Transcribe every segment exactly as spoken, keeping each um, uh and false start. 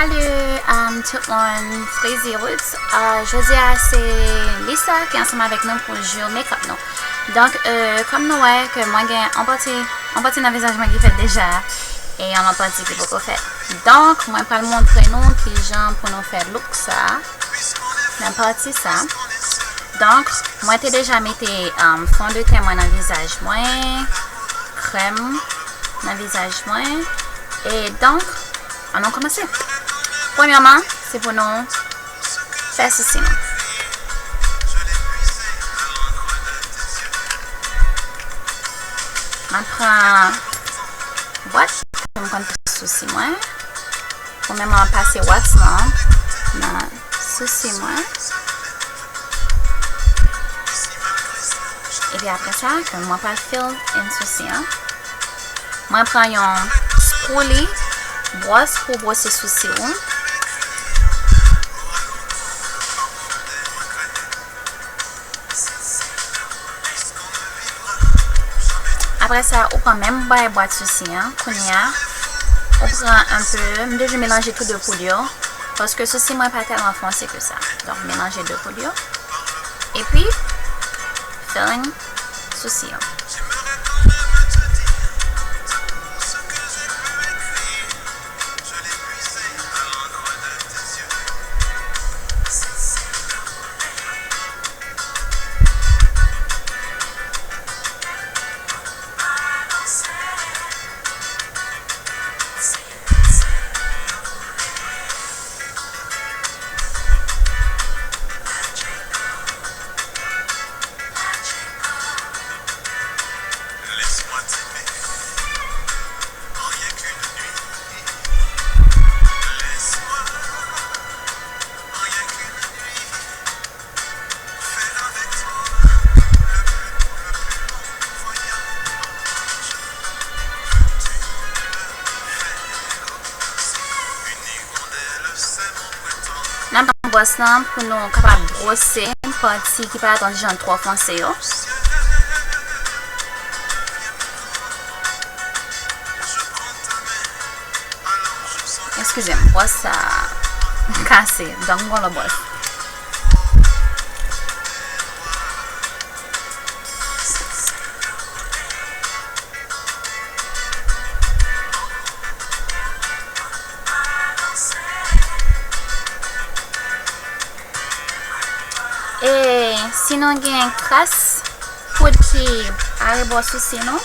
Salut, um, tout moun, Freezy Roots. Uh, jodi a se Lisa ki ansanm avèk nou pou jou make-up nou. Donk, euh, kòm nou wè ke mwen gen yon pati, yon pati nan vizaj mwen ki fèt deja, e yon lòt pati ki poko fèt. Donk, mwen pral montre nou kijan pou nou fè look sa, nan pati sa. Donk, mwen te deja mete, um, fondeten mwen nan vizaj mwen, krèm nan vizaj mwen. E donk, ann nou kòmanse. Premyèman, se pou nou fè sousi nou. Mwen pran bwat pou mwen fè sousi mwen. Premyèman, mwen pase wax lan nan sousi mwen. Epi apre sa, ke mwen pral fill in sousi an. Mwen pran yon spoolie, bwòs pou bwose sousi ou. Apre sa, ou pran menm bagay bwat sousi an. Kounye a, ou pran enpe, m toujou melanje tou de poud yo, paske sousi mwen pa tèlman fonse ke sa. Donk, melanje de poud yo. Epi, fill in sousi yo. N ap pran bwòs lan pou nou kapab bwose pati ki pa t jan twò fonse yo. Eskize m, bwòs sa kase, donk m gon lòt bwòs. E si nou gen kras poud ki arebò sousi nou,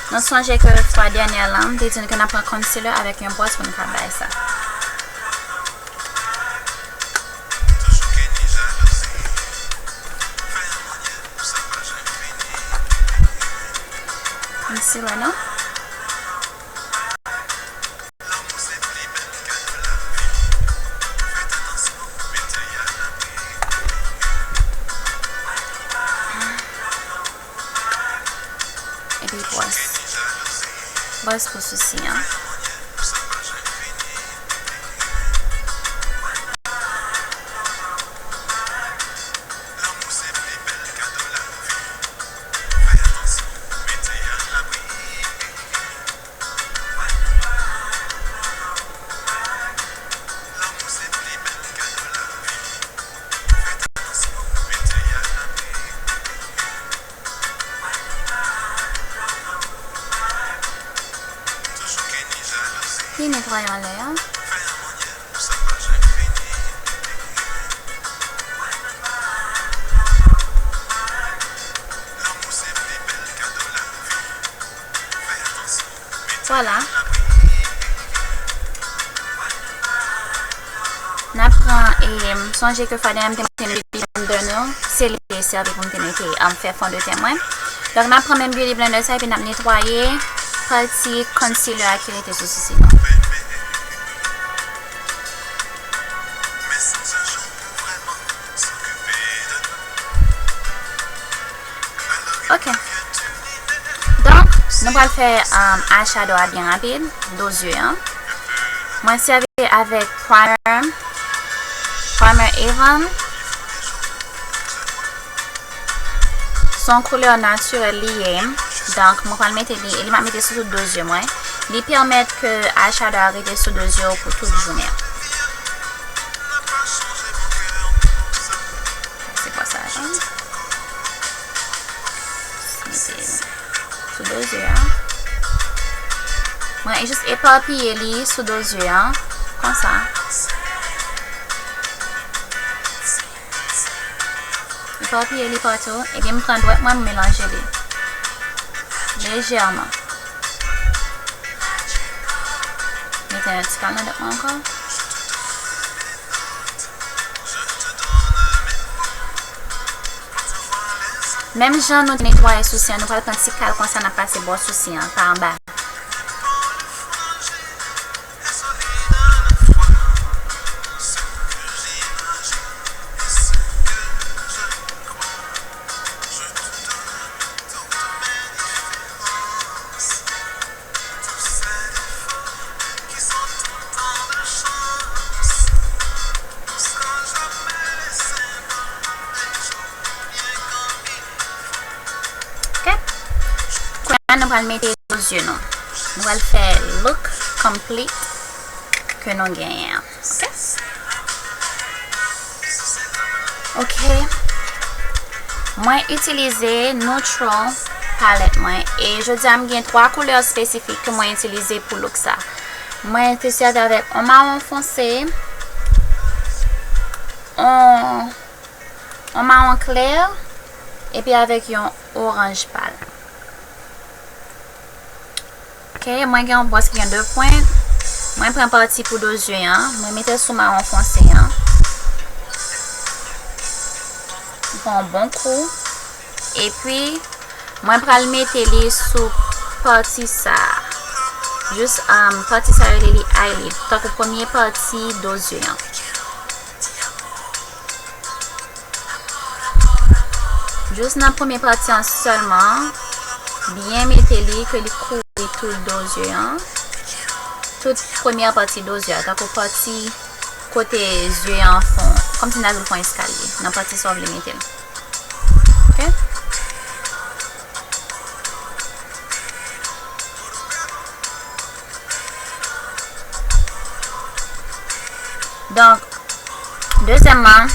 nou sonje ke fwa dènyè lan, m te di nou ke n ap pran concealer avèk yon bwòs pou n ka bay sa. Concealer, non? Epi bwòs. Bwòs pou sousi an. Li netwaye anlè a. Vwala. N ap pran, e, m sonje ke fwa dènyè m te montre nou beauty blender nou, se li m te sèvi pou m te mete, um, fè fondeten mwen. Donk, n ap pran menm beauty blender sa, epi n ap netwaye pati concealer a ki rete sou sousi nou. Ok. Donk, nou pral fè, um, eyeshadow a byen rapid, do zye an. Mwen sèvi avèk primer, primer Avon. Se yon koulè natirèl li ye. Donk, mwen pral mete li, e li m ap mete sou tout do zye mwen. Li pèmèt ke eyeshadow a rete sou do zye w pou tout jounen an. Se pa sa, atann. Mete sou do zye a. Mwen jis epapiye li sou do zye a, konsa. Epapiye li patou, epi m pran dwèt mwen, m melanje li. Lejèman. Mete yon ti kal nan dwèt mwen ankò. Menm jan nou te netwaye sousi an, nou pral pran ti kal konsa, n ap pase bò sousi an, pa anba. Ok. Kounye a, nou pral mete sou zye nou. Nou pral fè look complete ke nou genyen an. Ok? Ok. Mwen itilize neutral palette mwen. E jodi a, m gen twa koulè espesifik ke mwen itilize pou look sa. Mwen te sèvi avèk yon mawon fonse, yon, yon mawon klè, epi avèk yon oranj pal. Ok, mwen gen yon bwòs ki gen de pwent. Mwen pran pati pou do zye an. Mwen mete l sou mawon fonse an. Mwen pran yon bon kou. Epi, mwen pral mete li sou pati sa a. Jis, um, pati sa a rele li eyelid. Tankou premye pati do zye an. Jis nan premye pati an sèlman, byen mete li, ke li kouvri tout do zye an. Tout premyè pati do zye a, tankou pati kote zye an fon, kòmsi n ta di l fon eskalye, nan pati sa w vle mete l. Ok? Donk, dezyèmman,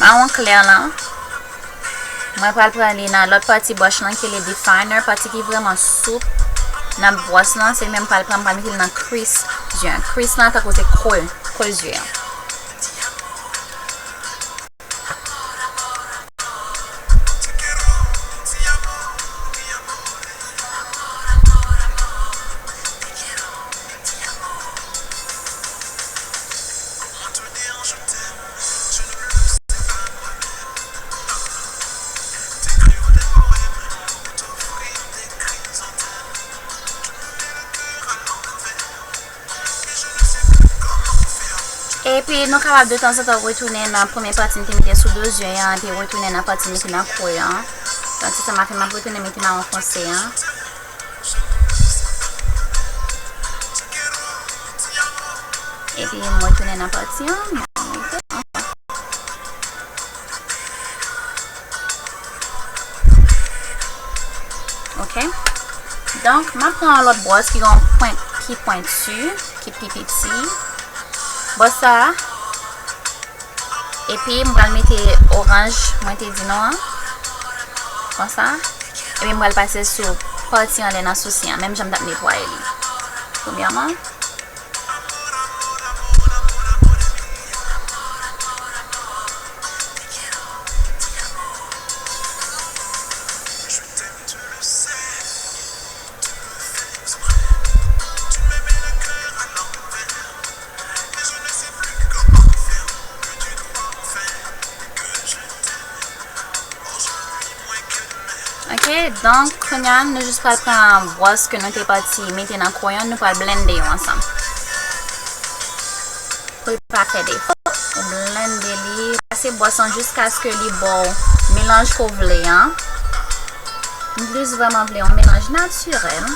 mawon klè lan, mwen pral pran li nan lòt pati blush lan ki rele definer, pati ki vrèman soup nan bwòs lan, se li menm m pral pran, m pral mete li nan crease zye an. Crease lan tankou se kre, kre zye an. Epi nou kapab de tanzantan retounen nan premye pati m te mete sou do zye an, epi retounen nan pati m mete nan kwen an. Donk se sa m ap fè, m ap retounen mete mawon fonse an. Epi m retounen nan pati an, m mete ankò. Ok. Donk, m ap pran yon lòt bwòs ki gen yon pwent ki pwenti, ki pi piti. Bwòs sa a. Epi, m pral mete oranj, mwen te di nou an. Konsa. Epi, m pral pase sou pati anlè nan sousi an, menm jan m t ap netwaye li. Premyèman. Ok, donk, kounye a, nou jis pral pran bwòs ke nou te pati mete nan kwen an, nou pral blende yo ansanm. Pou l pa fè defo, ou blende li, pase bwòs lan jiskaske li ba w melanj ke w vle an. M plis vrèman vle yon melanj natirèl.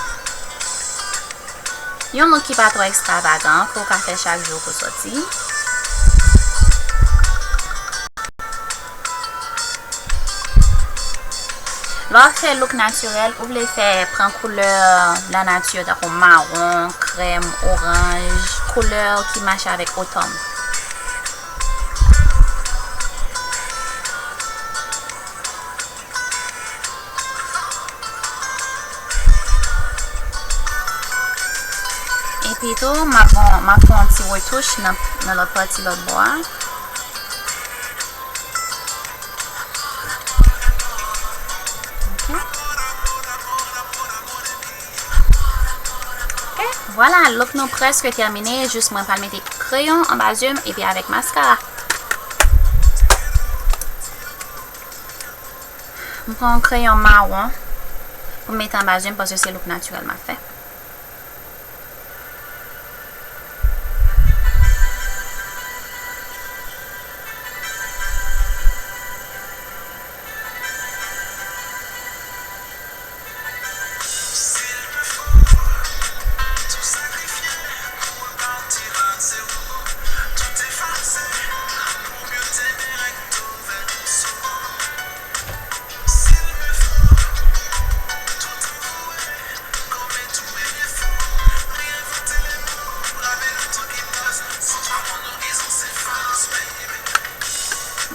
Yon look ki pa twò ekstravagan, ke w ka fè chak jou pou sòti. Lè w fè look natirèl, ou vle fè pran koulè lanati, tankou mawon, krèm, oranj, koulè ki mache avèk otòn. Epi tou, m ap, m ap fè yon ti retouch nan, nan lòt pati lòt bò a. Ok. Ok, vwala, look nou prèske tèmine. Jis mwen pral mete kreyon anba zye m epi avèk maskara. M pran yon kreyon mawon pou m mete anba zye m paske se look natirèl m ap fè.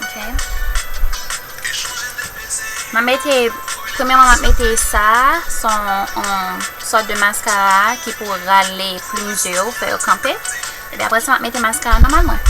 Ok. M ap mete, premyèman, m ap mete sa, se yon, yon sòt de maskara ki pou rale plim zye yo, fè yo kanpe. Epi apre sa, m ap mete maskara nòmal mwen.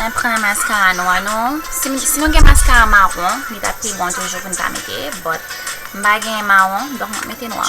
Mwen pran maskara nwa nou. Si, si nou gen maskara mawon, li t ap pi bon toujou pou n ta mete, but m pa gen mawon, donk m ap mete nwa.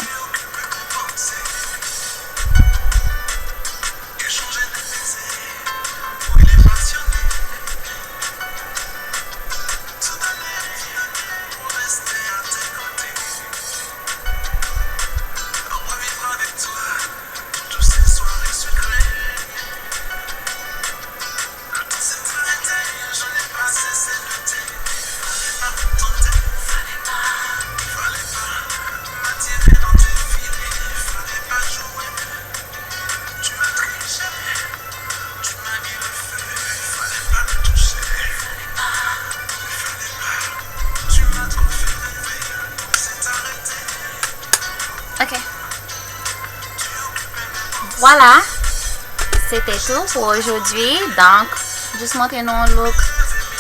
Ok. Vwala. Se te tou pou ojodwi. Donk, jis montre nou yon look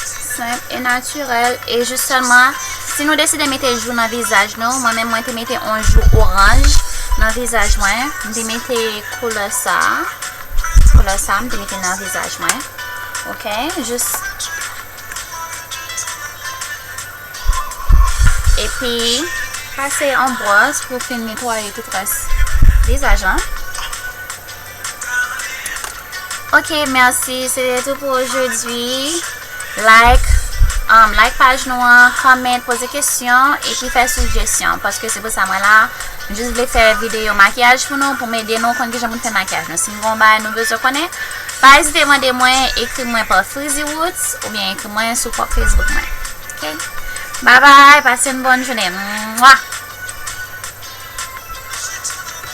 senp e natirèl. E jis sèlman, si nou deside mete jou nan vizaj nou, mwen menm mwen te mete yon jou oranj nan vizaj mwen. M te mete koulè sa. Koulè sa, m te mete nan vizaj mwen. Ok, jis. Epi, pase yon bwòs pou fin netwaye tout rès vizaj lan. Ok, mèsi. Se te tou pou ojodwi. Like, um, like paj nou an, comment, poze kesyon, epi fè sijesyon, paske se pou sa mwen la. M jis vle fè videyo makiyaj pou nou, pou m ede nou konn kijan pou n fè makiyaj nou. Si n gen yon bagay nou bezwen konnen, pa ezite mande mwen, ekri mwen pa Freezy Roots, oubyen ekri mwen sou pwòp Facebook mwen. Ok? Babay, pase yon bòn jounen. Mwa!